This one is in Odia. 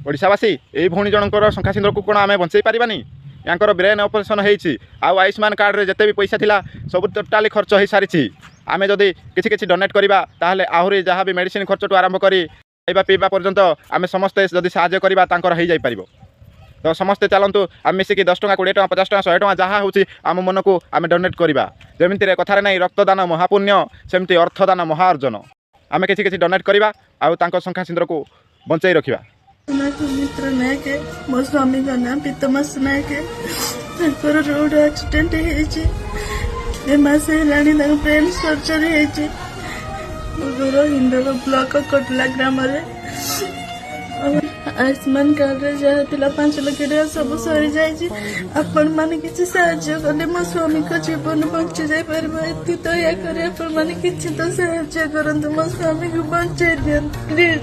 ଓଡ଼ିଶାବାସୀ, ଏଇ ଭଉଣୀ ଜଣଙ୍କର ଶଙ୍ଖା ସିନ୍ଦୁରକୁ କ'ଣ ଆମେ ବଞ୍ଚେଇ ପାରିବାନି? ୟାଙ୍କର ବ୍ରେନ୍ ଅପରେସନ୍ ହେଇଛି, ଆଉ ଆୟୁଷ୍ମାନ କାର୍ଡ଼ରେ ଯେତେ ବି ପଇସା ଥିଲା ସବୁ ଟୋଟାଲି ଖର୍ଚ୍ଚ ହେଇସାରିଛି। ଆମେ ଯଦି କିଛି କିଛି ଡୋନେଟ୍ କରିବା, ତାହେଲେ ଆହୁରି ଯାହା ବି ମେଡ଼ିସିନ ଖର୍ଚ୍ଚଠୁ ଆରମ୍ଭ କରି ଖାଇବା ପିଇବା ପର୍ଯ୍ୟନ୍ତ ଆମେ ସମସ୍ତେ ଯଦି ସାହାଯ୍ୟ କରିବା, ତାଙ୍କର ହେଇଯାଇପାରିବ। ତ ସମସ୍ତେ ଚାଲନ୍ତୁ, ଆମେ ମିଶିକି 10 ଟଙ୍କା, 20 ଟଙ୍କା, 50 ଟଙ୍କା, 100 ଟଙ୍କା, ଯାହା ହେଉଛି ଆମ ମନକୁ ଆମେ ଡୋନେଟ୍ କରିବା। ଯେମିତିରେ କଥାରେ ନାହିଁ ରକ୍ତଦାନ ମହାପୁଣ୍ୟ, ସେମିତି ଅର୍ଥଦାନ ମହା ଅର୍ଜନ। ଆମେ କିଛି କିଛି ଡୋନେଟ୍ କରିବା ଆଉ ତାଙ୍କ ଶଙ୍ଖା ସିନ୍ଦୁରକୁ ବଞ୍ଚେଇ ରଖିବା। ନାଁ ସୁମିତ୍ରା ନାୟକ, ମୋ ସ୍ୱାମୀଙ୍କ ନାଁ ପିତମାସ ନାୟକ। ତାଙ୍କର ରୋଡ ଆକ୍ସିଡେଣ୍ଟ ହେଇଛି, ଏ ମାସ ହେଲାଣି ତାଙ୍କ ବ୍ରେନ୍ ସର୍ଜରୀ ହେଇଛି। ମୋ ଘର ହିନ୍ଦୋଳ ବ୍ଲକ କଟଲା ଗ୍ରାମରେ। ଆଉ ଆୟୁଷ୍ମାନ କାର୍ଡରେ ଯାହା ଥିଲା 5 ଲକ୍ଷ ଟଙ୍କା ସବୁ ସରିଯାଇଛି। ଆପଣମାନେ କିଛି ସାହାଯ୍ୟ କଲେ ମୋ ସ୍ୱାମୀଙ୍କ ଜୀବନ ବଞ୍ଚି ଯାଇପାରିବ। ଏତି ଦୟାକରି ଆପଣମାନେ କିଛି ତ ସାହାଯ୍ୟ କରନ୍ତୁ, ମୋ ସ୍ୱାମୀକୁ ବଞ୍ଚେଇ ଦିଅନ୍ତୁ ପ୍ଲିଜ।